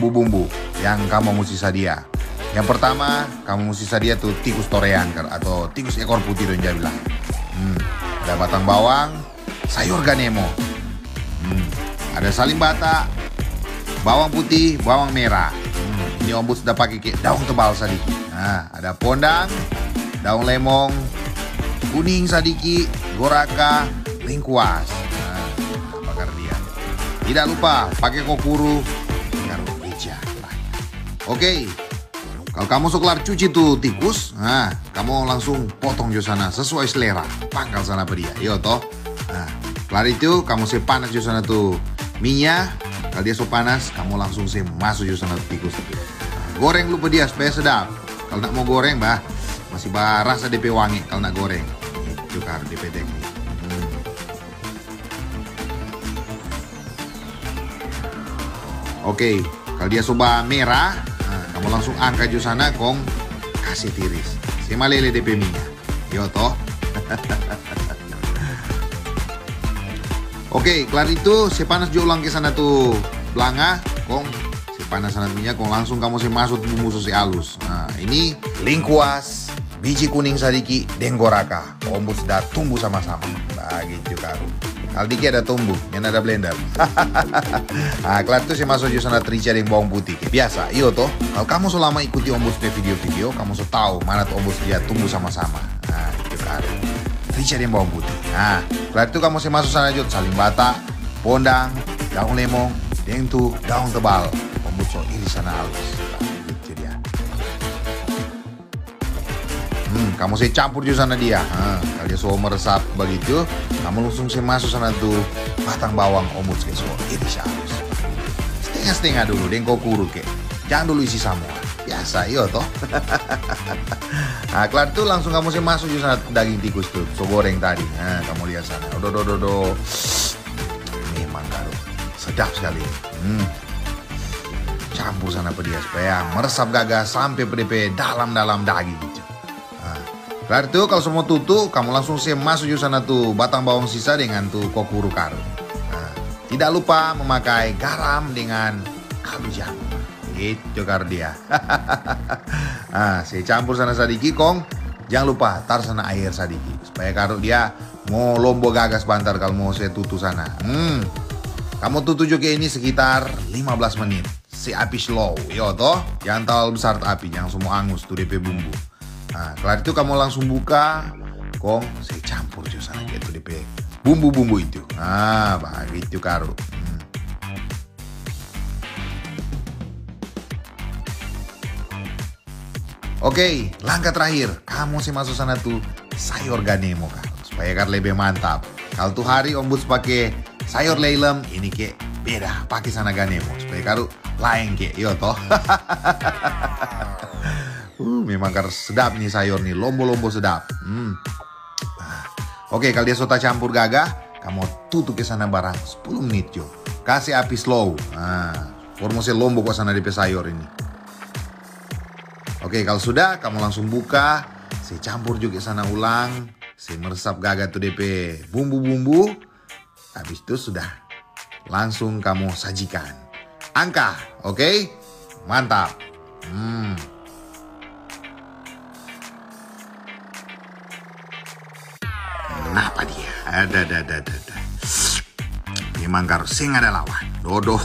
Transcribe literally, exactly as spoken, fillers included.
bumbu yang kamu musti sadia. Yang pertama, kamu musti sadia tu tikus toreang kar-, atau tikus ekor putih dong ja bilang. Hmm, ada batang bawang, sayur ganemo. Hmm, ada salim bata, bawang putih, bawang merah. Hmm, ini Om Buts da pake ke daun tebal sadiki. Nah, ada pondang, daun lemong, kuning sadiki, goraka, lengkuas. Nah, bakar dia. Tidak lupa pake kokuru, bakar merica. Oke, kalau kamu so klar cuci tu tikus, nah, kamu langsung potong jo sana sesuai selera. Pangkal sana pa dia, iyo to. Nah, klar itu, kamu se panas jo sana tu minya. Kalau dia so panas, kamu langsung se maso jo sana tu tikus itu. Nah, goreng dulu pa dia supaya sedap. Kalau nak mo goreng, bah, masih barasa depe wangi kalau nak goreng. Itu kar depe teknik. Hmm. Oke, kalau dia so ba merah, nah, kamu langsung angka jo sana kong kase tiris. Se malele depe minya. Iyo to. Oke, klar itu, se panas jo ulang ke sana tu blanga, kong se panas sana tu minya, kong langsung kamu se maso tu bumbu so se alus. Nah, ini lengkuas, biji kuning sadiki, deng goraka. Om Buts da tumbu sama-sama. Bagitu karu. Kalau diki ada tumbu, nyanda ada blender. Ah, klar tu se maso jo sana tu rica deng bawang putih. Biasa, iyo to. Kalau kamu so lama ikuti Om Buts pe video-video, kamu so tau mana tu Om Buts dia tumbu sama-sama. Nah, itu karu. Rica deng bawang putih. Nah, klar tu kamu se maso sana jo salim bata, pondang, daun lemong, deng tu daun tebal. Om Buts so iris sana alus. Itu dia. Hmm, kamu se campur jo sana dia. Ha, kalau dia so meresap bagitu, kamu langsung se maso sana tu batang bawang Om Buts ke so iris alus. Stenga-stenga dulu, deng kokuru ke. Jang dulu isi samua. Biasa, iyo to. Nah, klar tu langsung kamu se maso jo sana daging tikus tu, so goreng tadi. Nah, kamu lia sana. Odo, do, do, do. Memang karu. Sedap sekali. Hmm. Campur sana pa dia supaya meresap gaga sampe pa depe dalam-dalam daging gitu. Nah, klar tu, kalau so mo tutu, kamu langsung se maso jo sana tu batang bawang sisa dengan tu kokuru karu. Nah, tidak lupa memakai garam dengan kaldu jamur. Itu karu dia. Ah, se campur sana sadiki kong. Jang lupa tar sana aer sadiki supaya karu dia mo lombo gaga sbantar kalau mo se tutu sana. Hmm. Kamu tutu jo ke ini sekitar lima belas menit. Se api slow, iyo to. Jang talalu besar tu api, jang so mo angus tu depe bumbu. Nah, klar itu kamu langsung buka, kong se campur jo sana ke tu depe bumbu-bumbu itu. Nah, bagitu karu. Hmm. Oke, langkah terakhir, kamu se maso sana tu sayor ganemo, karu, supaya karu lebe mantap. Kalu tu hari Om Buts pake sayor leilem, ini ke beda, pake sana ganemo, supaya karu laeng ke, iyo to. Uh, memang karu sedap ni sayor ni, lombo-lombo sedap. Hmm. Nah, oke, kalu dia so tacampur gaga, kamu tutu ke sana barang sepuluh menit jo. Kase api slow. Nah, for mo se lombo kwa sana depe sayor ini. Oke, kalu sudah, kamu langsung buka, se campur jo ke sana ulang, se meresap gaga tu depe bumbu-bumbu. Habis itu sudah, langsung kamu sajikan. Angka, oke? Mantap. Hmm. Napa dia? Ada, ada, ada, ada, ada. Memang karu seng ada lawan. Dodo.